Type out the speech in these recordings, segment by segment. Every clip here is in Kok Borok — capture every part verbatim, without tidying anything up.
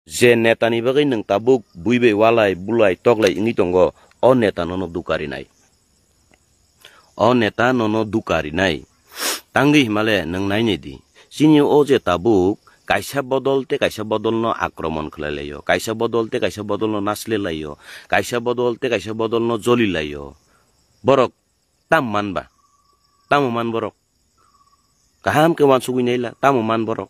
Je netani bagwi nwng tabuk bui bai walai bulai toklai wngwi tongo, o neta nono duka rinai. O neta nono duka rinai. Tangwi himale nwng nainai di. Chini o je tabuk kaisa bodol tei kaisa bodolno akromon khlai laio, kaisa bodol tei kaisa bodolno nasle laio, kaisa bodol tei kaisa bodolno joli laio. Borok tamo man ba? Tamo man borok? Kaham khe uansugwi naila, tamo man borok?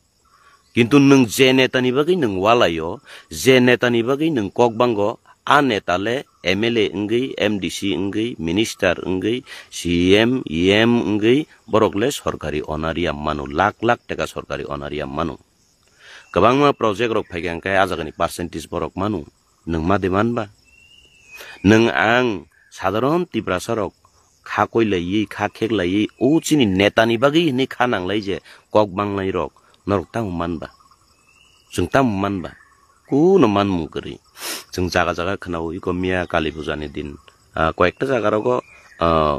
Kintu nwng je netani bagwi nwng walaio, je netani bagwi nwng kok bango, a neta le M L A wngwi, M D C wngwi, minister wngwi, C M, E M wngwi, borok le sorkari onariya mano, lakh lakh taka sorkari onariya mano. Kwbangma project rok phaikha hwnkhe a jagani percentage borok mano, nwng ma de man ba? Nwng ang sadharon Tiprasa rok kha koilaiwi, kha kheklaiwi, o chini netani bagwi hinwi kha nanglai je kok banglai rok, norok tamo man ba? Chwng tamo man ba? Kuno manmung kwrwi. Chwng jaga jaga khwnao, iko miya Kali Puja ni din, ah, koyekta jaga rogo, ah,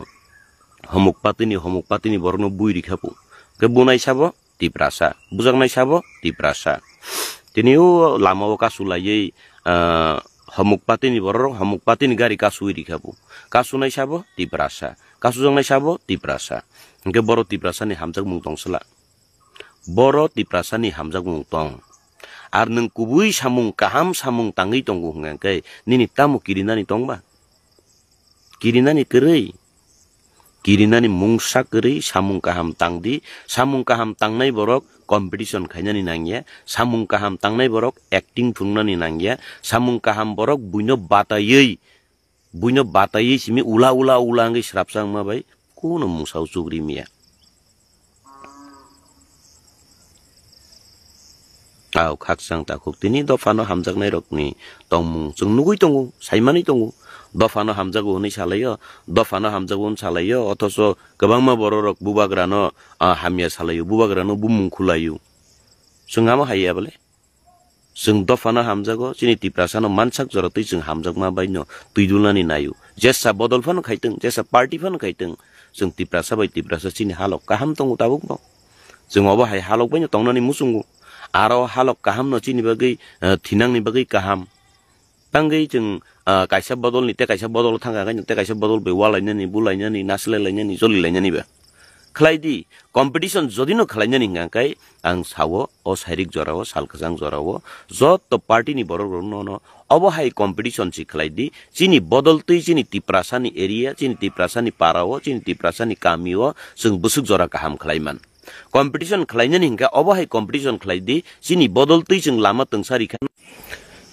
homok patini, homok patini borokno bui rikha pu. Khe bunai sabo Tiprasa, bujaknai sabo Tiprasa. Tini o lama o kasu laiwi, ah, homok patini borok, homok patini gari kasui rikha pu. Kasunai sabo Tiprasa, kasujaknai sabo Tiprasa. Hwnkhe boro Tiprasa ni hamjakmung tong sala. Boro Tiprasa ni hamjakmung tong. Ar nwng kubui samung kaham samung tangwi tongo hwnkhe nini tamo kirinani tong ba? Kirinani kwrwi. Kirinani mungsa kwrwi samung kaham tang di, samung kaham tangnai borok competition khainani nangya, samung kaham tangnai borok acting phunuknani nangya, samung kaham borok buino bataiwi, buino bataiwi simi ula ula ula wngwi srapsa wngma bai kuno mungsa o chugri miya. Tao khakchang takhuk tini dophano hamjaknai rokni tongmung chwng nugui tongo, saimani tongo. Dophano hamjago hwnwi salaio, dophano hamjago hwn salaio, othoso kwbangma borok rok bubagrano, ah, hamya salaio, bubagrano bumung khulaio. Chwng amo hai ya bole? Chwng dophano hamjago, chini Tiprasano mansak jora twi chwng hamjakma baino twi dulnani naio. Jesa bodol phano khaitwng, jesa party phano khaitwng, chwng Tiprasa bai Tiprasa chini halok kaham tongo tabukbo. Chwng obo hai halok baino tongnani muchungo. Aro halok kahamno chini bagwi, eh, thinangni bagwi kaham. Tangwi chwng, ah, kaisa bodolni tei kaisa bodol thangkha khe tei kaisa bodol bai walainani, bulainani, nasilailainani, jolilainani ba. Khlai di, competition jodi no khlainani hwnkha khe ang sao, o sairik jorao, sal kwchang jorao, joto party ni borok rok no, no, obo hai competition si khlai di, chini bodol twi chini Tiprasa ni area, chini Tiprasa ni para o, chini Tiprasa ni kami o, chwng bwswk jora kaham khlai man. Competition khlainani hwnkhe obo hai competition khlai di, chini bodol twi chwng lama twngsa rikha.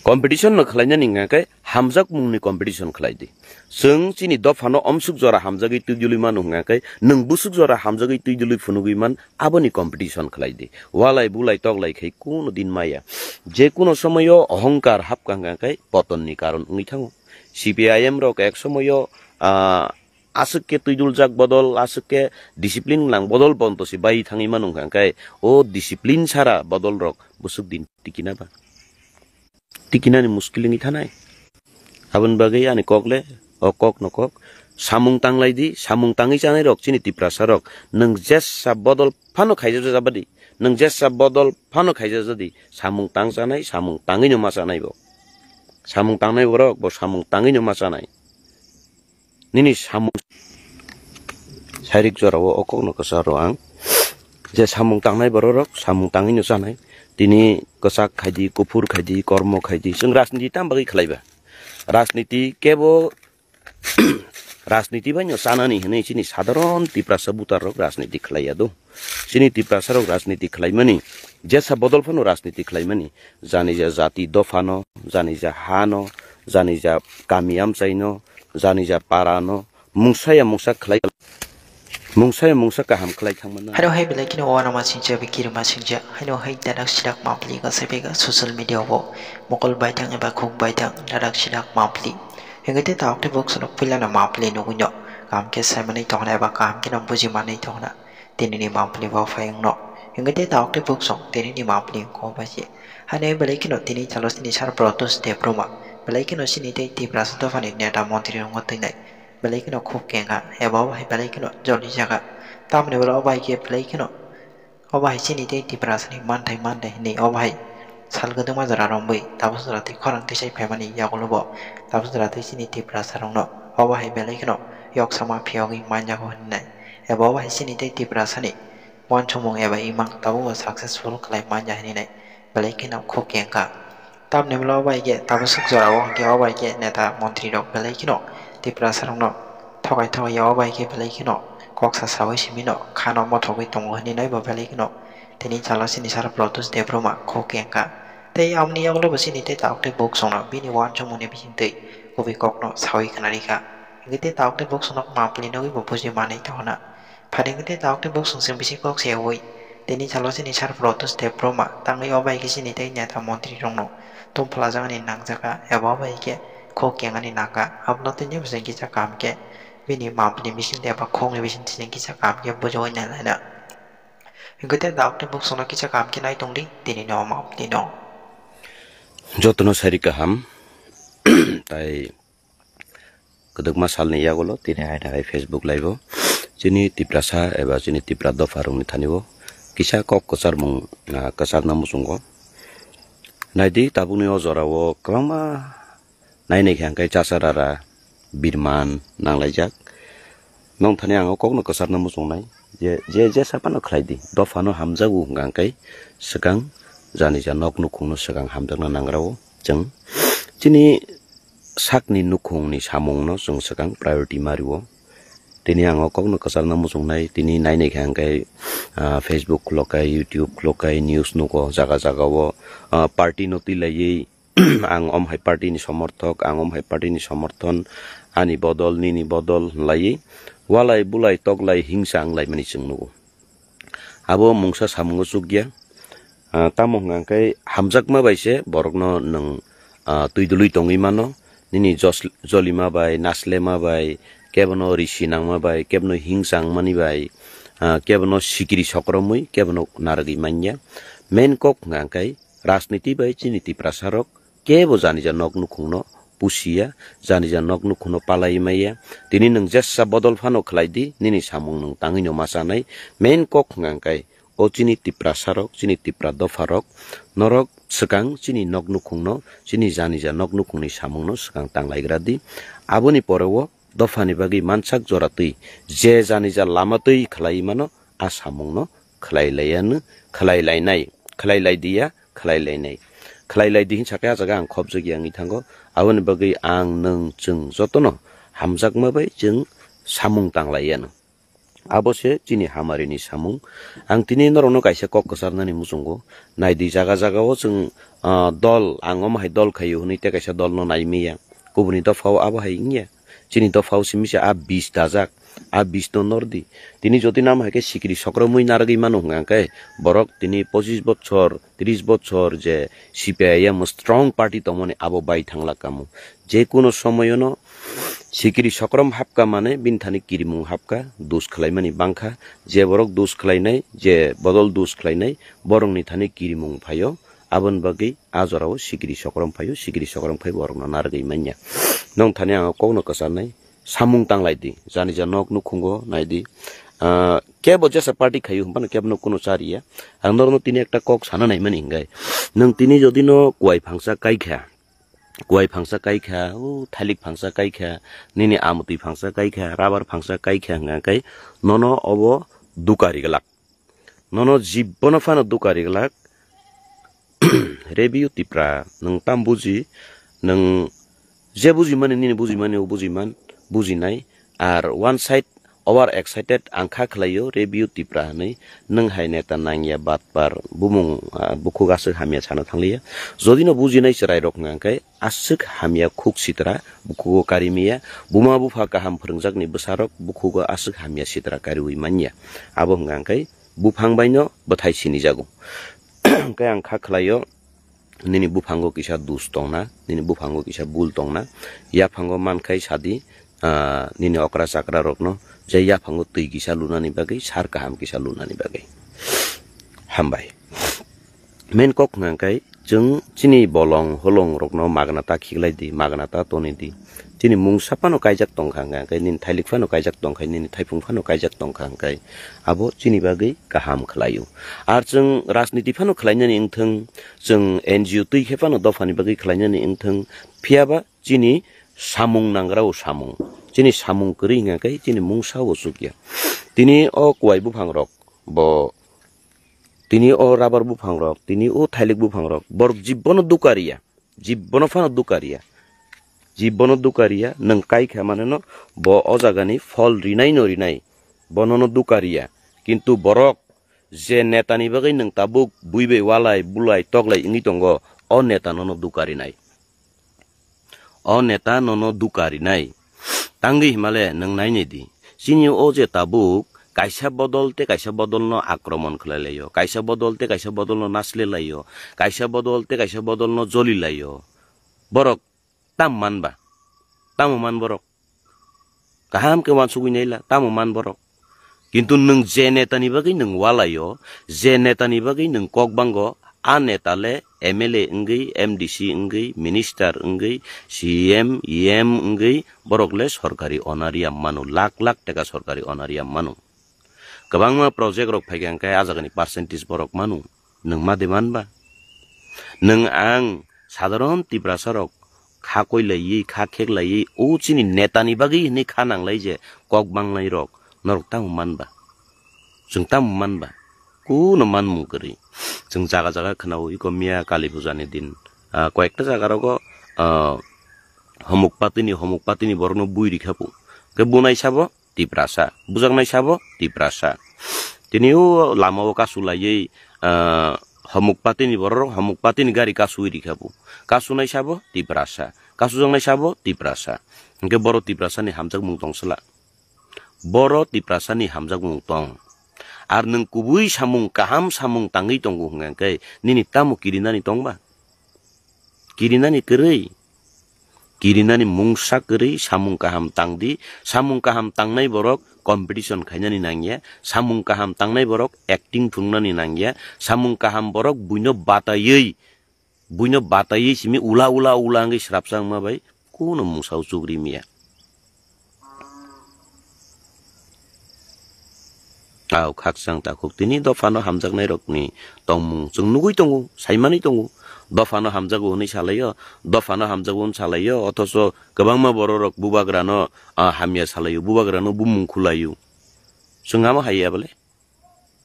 Competition no khlainani hwnkha khe hamjakmungni competition khlai di. Chwng chini dophano omsuk jora hamjagwi twi dului mano hwnkha khe nwng bwswk jora hamjagwi twi dului phunugwi man aboni competition khlai di. Walai bulai toklai khai kuno din maya. Je kuno somoyo ohongkar hapkha hwnkha khe potonni karon wngwi thango. C P I M rok ek somoyo, ah, aswk khe twi duljak bodol, aswk khe discipline gwnang bodol bonto se bai thangwi mano hwnkha khe o discipline sara bodol rok bwswk din tikina ba? Tikinani muskil wngwi thanai. Aboni bagwi ani kok le o kok no kok. Samung tanglai di, samung tangwi chanai rok chini Tiprasa rok nwng jesa bodol phano khaijak jabadi, nwng jesa bodol phano khaijak jadi samung tang chanai, samung tangwi no ma chanai bo. Samung tangnai borok bo samung tangwi no ma chanai. Nini samung sairik jorao o kokno kwcharo ang je samung tangnai bororok samung tangwino chanai. Tini kwchak khaidi, kuphur khaidi, kormo khaidi, chwng rajniti tam bagwi khlaiba? Rajniti kebo rajniti baino chanani hinwi chini sadharon Tiprasa butarok rajniti khlaiya do. Chini Tiprasarok rajniti khlaimani, jesa bodol phano rajniti khlaimani, janija jati dophano, janija hano, janija kami amchaino, janija parano, mungsaya mungsa khlai, mungsaya mungsa kaham khlai thangmano. Haino hai belai kheno uanama singcha, bikirima singcha, haino hai dadak sidak mapli ka sebega social media bo mokol baithang eba khuk baithang dadak sidak mapli. Hingke te taok te bok sono puilano mapli nugui no, kaham khe saimanwi tongna eba kaham kheno bujimanwi tongna. Tinini mapli bo phai wngno. Hingke te taok te buk song tinini mapli wngkho bai se. Haino belai kheno tini chalo sini sar Protus Debruma. Belai kheno sini tei Tiprasa dophani neta montri wngwi twngnai. Belai kheno khuk kengha. Eba o hai belai kheno joli jaga. Tamoni ulo o bai khe belai kheno. O bai sini tei Tiprasani manthai manthai hinwi o bai. sal kwdwkma jora romwi tabuk jora twi khorang tisai phaimani yagulo bo tabuk jora twi chini Tiprasa rokno obo hai belai kheno yok sama phiyogwi manjago hwnwi nai. Eba obo hai chini tei Tiprasani uansukmung eba imang tabukbo successful khlai manya hwnwi nai belai kheno khuk kengkha. Tamni ulo obo hai khe tabuk swk jora o hwnkhe obo hai khe neta montri rok belai kheno Tiprasa rokno thokai thokai ya obo hai khe belai kheno kok sa sawi simi no khano mothogwi tongo hwnwi nai bo belai kheno tini chalo chini sar Protus Debbarma khuk kengkha. Tei aboni yagulo bo chini tei tabuk tei buk songno bini uansukmungni bisingtwi kubui kokno sawi khna rikha. Hwnkhe tei tabuk tei buk songno mampli nugwi bo buji manwi tongna. Phaidi hwnkhe tei tabuk tei buk song chwng bisi kok se ui. Tini chalo chini sar Protus Debbarma tangwi obo hai khe chini tei neta montri rokno tungphlajakni nangjakha eba obo hai khe khuk kengani nangkha. Abono tini bwswng kisa kaham khe bini mampli bisingtwi eba khokni bisingtwi chwng kisa kaham khe bujiwi nai laina. Hwnkhe tei tabuk tei buk songno kisa kaham khe nai tongdi tini no mampli no. Jotono sari kaham tai kwdwkma salni yagulo tini hai hai Facebook live o chini Tiprasa eba chini Tipra dopha rokni thani o kisa kok kwcharmung, ah, kwcharna muchungo. Naidi tabukni o jora o kwbangma nainai khe hwnkhe chasarara birman nanglaijak. Nong thani ang o kokno kwcharna muchungnai je, je jesa phano khlai di, dophano hamjago hwnkha hwnkhe swkang janija nok nukhungno swkang hamjakna nangrao chwng. Chini sakni nukhungni samungno chwng swkang priority ma rio. Tini ang o kokno kwcharna muchungnai, tini nainai khe hwnkhe, ah, Facebook khulok kai, YouTube khulok kai, news nugo jaga jaga o, ah, party no twi laiwi, ang om hai party ni somorthok, ang om hai party ni somorthon, ani bodol, nini bodol hwnlaiwi, walai bulai toklai hingsa wnglaimani chwng nugo. Abo mungsa samungo chukya. Ah, tamo hwnka hwnkhe hamjakma bai se borokno nwng, ah, twi dului tongwi mano. Nini jos-, jolima bai, naslema bai, kebono risi nangma bai, kebono hingsa wngmani bai, ah, kebono sikiri sokromwi, kebono narwgwi manya. Main kok hwnka hwnkhe rajniti bai chini Tiprasa rok kebo janija nok nukhungno pusiya, janija nok nukhungno palai maya. Tini nwng jesa bodol phano khlai di, nini samung nwng tangwi no ma chanai. Main kok hwnka hwnkhe o chini Tiprasa rok, chini Tipra dopha rok, norok swkang chini nok nukhungno, chini janija nok nukhungni samungno swkang tanglaigra di. Aboni pore o dophani bagwi mansak jora twi je janija lama twi khlai mano, a samungno khlai laiya no, khlai lainai, khlai lai diya, khlai lainai. Khlai lai di hinsa khe a jaga ang khopjagya wngwi thango. Aboni bagwi ang, nwng, chwng jotono hamjakma bai chwng samung tanglaiya no. Abo se chini hamarini samung. Ang tini norokno kaisa kok kwcharnani muchungo. Nai di jaga jaga o chwng, ah, dol, ang omo hai dol khaio hwnwi tei kaisa dolno nai manya. Kubuni dophao abo hai wngya. Chini dophao simi se a bis dajak. A bis no nor di. Tini jodi nam hai khe sikiri sokromwi narwgwi mano hwnka hwnkhe borok tini pochis bochor, tris bochor je C P I M strong party tongmani abo bai thangla kamo. Je kuno somoyono sikiri sokrom hapka mane bini thani kirimung hapka, dus khlaimani bangkha. Je borok dus khlainai, je bodol dus khlainai, borokni thani kirimung phaio. Aboni bagwi a jorao sikiri sokrom phaio, sikiri sokrom phai borokno narwgwi manya. Nong thani ang kokno kwcharnai, samung tanglai di, janija nok nukhungo nai di. Ah, kebo jesa party khaio hwnphano kebono kuno chariya. Ang norokno tini ekta kok sana naimani hingai. Nwng tini jodi no kuai phangsa kaikha, kuai phangsa kaikha, o thalik phangsa kaikha, nini amtwi phangsa kaikha, rabar phangsa kaikha hwnka kai nono obo dukari glak. Nono jibbono phano dukari glak. Rebiu Tipra, nwng tam buji, nwng je bujimani, nini bujimani, o bujiman, bujinai. Ar one side over excited ang kha khlaio, Rebiu Tipra hwnwi, nwng hai neta nangya batpar, bumung, ah, bukhuk aswk hamya sana thangliya. Jodi no bujinai chwrai rok hwnka hwnkhe, aswk hamya khuk sitra, bukhugo kari maya, buma bupha kaham phwrwngjakni bwsarok bukhugo aswk hamya sitra kariwi manya. Abo hwnka hwnkhe buphang baino bwthai sinijago. Hwnkhe ang kha khlaio, nini buphango kisa dus tongna, nini buphango kisa bul tongna, yaphango mankhai sadi, ah, nini okra chakra rokno, je yaphango twi kisa lunani bagwi, sar kaham kisa lunani bagwi. Hambai. Main kok hwnka khe chwng chini bolong holong rokno magna ta khiklai di, magna ta toni di. Chini mungsa phano kaijak tongkha hwnka khe, nini thailik phano kaijak tongkha, nini thaipung phano kaijak tongkha hwnka khe, abo chini bagwi kaham khlaio. Ar chwng rajniti phano khlainani wngthwng, chwng N G O twi khe phano dophani bagwi khlainani wngthwng, phiyaba chini samung nangrao samung, chini samung kwrwi hwnka khe chini mungsa o chukya. Tini o kuwai buphang rok bo, tini o rubber buphang rok, tini o thailik buphang rok, borok jibbono dukariya, jibbono phano dukariya, jibbono dukariya, nwng kai kha mane no bo o jagani phol rinai no rinai, bono no dukariya, kintu borok je netani bagwi nwng tabuk bui bai walai bulai toklai wngwi tongo, o neta nono dukarinai. O neta nono dukarinai. Tangwi himale nwng nainai di. Chini o je tabuk kaisa bodol tei kaisa bodolno akromon khlai laio, kaisa bodol tei kaisa bodolno nasle laio, kaisa bodol tei kaisa bodolno joli laio. Borok tam man ba? Tamo man borok? Kaham khe uansugwi naila, tamo man borok? Kintu nwng je netani bagwi nwng walaio, je netani bagwi nwng kok bango, a neta le M L A wngwi, M D C wngwi, minister wngwi, C M, E M wngwi, borok le sorkari onariya mano, lakh lakh taka sorkari onariya mano. Kwbangma project rok phaikha hwnkhe a jagani percentage borok mano, nwng ma de man ba? Nwng ang sadharon Tiprasa rok kha koilaiwi, kha kheklaiwi, o chini netani bagwi hinwi kha nanglai je kok banglai rok, norok tamo man ba? Chwng tamo man ba? Kuno manmung kwrwi. Chwng jaga jaga khwnao, iko miya Kali Puja ni din, ah, koyekta jaga rogo, ah, homok patini, homok patini borokno bui rikha pu. Khe bunai sabo Tiprasa, bujaknai sabo Tiprasa. Tini o lama o kasu laiwi, ah, homok patini borok, homok patini gari kasui rikha pu. Kasunai sabo Tiprasa, kasujaknai sabo Tiprasa. Hwnkhe boro Tiprasa ni hamjakmung tong sala. Boro Tiprasa ni hamjakmung tong. Ar nwng kubui samung kaham samung tangwi tongo hwnkhe nini tamo kirinani tong ba? Kirinani kwrwi. Kirinani mungsa kwrwi, samung kaham tang di, samung kaham tangnai borok competition khainani nangya, samung kaham tangnai borok acting phunuknani nangya, samung kaham borok buino bataiwi, buino bataiwi simi ula ula ula wngwi srapsa wngma bai kuno mungsa o chukri miya. Au khakchang takhuk tini dophano hamjaknai rokni tongmung chwng nugui tongo, saimani tongo. Dophano hamjago hwnwi salaio, dophano hamjago hwn salaio, othocho kwbangma bororok bubagrano, ah, hamya salaio, bubagrano bumung khulaio. Chwng amo haiya bole?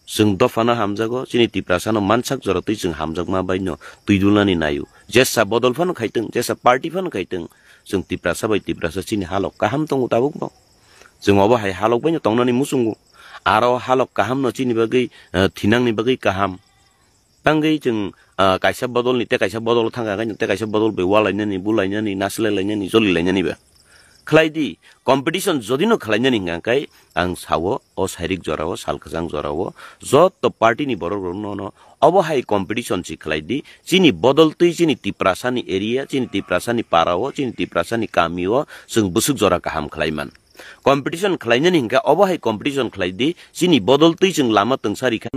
Chwng dophano hamjago, chini Tiprasano mansak jora twi chwng hamjakma baino twi dulnani naio. Jesa bodol phano khaitwng, jesa party phano khaitwng, chwng Tiprasa bai Tiprasa chini halok kaham tongo tabukbo. Chwng obo hai halok baino tongnani muchungo. Aro halok kahamno chini bagwi, eh, thinangni bagwi kaham. Tangwi chwng, ah, kaisa bodolni tei kaisa bodol thangkha khe tei kaisa bodol bai walainani, bulainani, naslai lainani, joli lainani ba. Khlai di, competition jodi no khlainani hwnkha khe ang sao, o sairik jorao, sal kwchang jorao, joto party ni borok rok no, no, obo hai competition si khlai di, chini bodol twi chini Tiprasa ni area, chini Tiprasa ni para o, chini Tiprasa ni kami o, chwng bwswk jora kaham khlai man. Competition khlainani hwnkhe obo hai competition khlai di, chini bodol twi chwng lama twngsa rikha.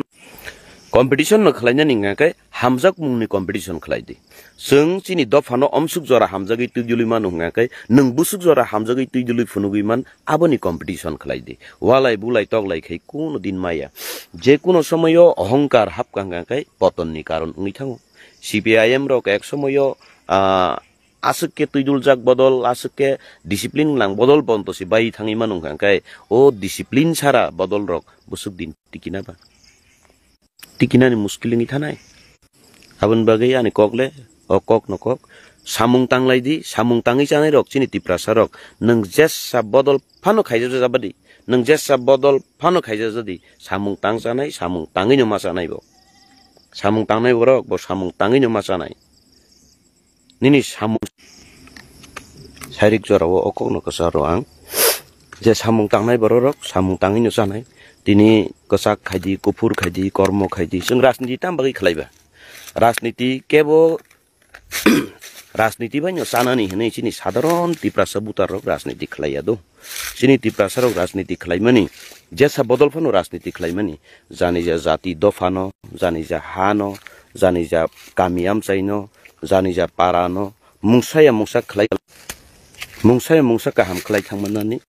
Competition no khlainani hwnkha khe hamjakmungni competition khlai di. Chwng chini dophano omsuk jora hamjagwi twi dulwi mano hwnkha khe nwng bwswk jora hamjagwi twi dulwi phunugwi man aboni competition khlai di. Walai bulai toklai khai kuno din maya. Je kuno somoyo ohongkar hapkha hwnkha khe potonni karon wngwi thango. C P I M rok ek somoyo, ah, aswk khe twiduljak bodol, aswk khe discipline gwnang bodol bonto se bai thangwi mano hwnkha khe o discipline sara bodol rok bwswk din tikina ba? Tikinani muskil wngwi thanai. Aboni bagwi ani kok le o kok no kok. Samung tanglai di, samung tangwi chanai rok chini Tiprasa rok nwng jesa bodol phano khaijak jabadi, nwng jesa bodol phano khaijak jadi samung tang chanai, samung tangwi no ma chanai bo. Samung tangnai borok bo samung tangwi no ma chanai. Nini samung sairik jorao o kokno kwcharo ang je samung tangnai bororok samung tangwino chanai. Tini kwchak khaidi, kuphur khaidi, kormo khaidi, chwng rajniti tam bagwi khlaiba? Rajniti kebo rajniti baino chanani hinwi chini sadharon Tiprasa butarok rajniti khlaiya do. Chini Tiprasarok rajniti khlaimani, jesa bodol phano rajniti khlaimani, janija jati dophano, janija hano, janija kami amchaino, janija parano mungsa ya mungsa khlai, mungsa ya mungsa kaham khlai thangmani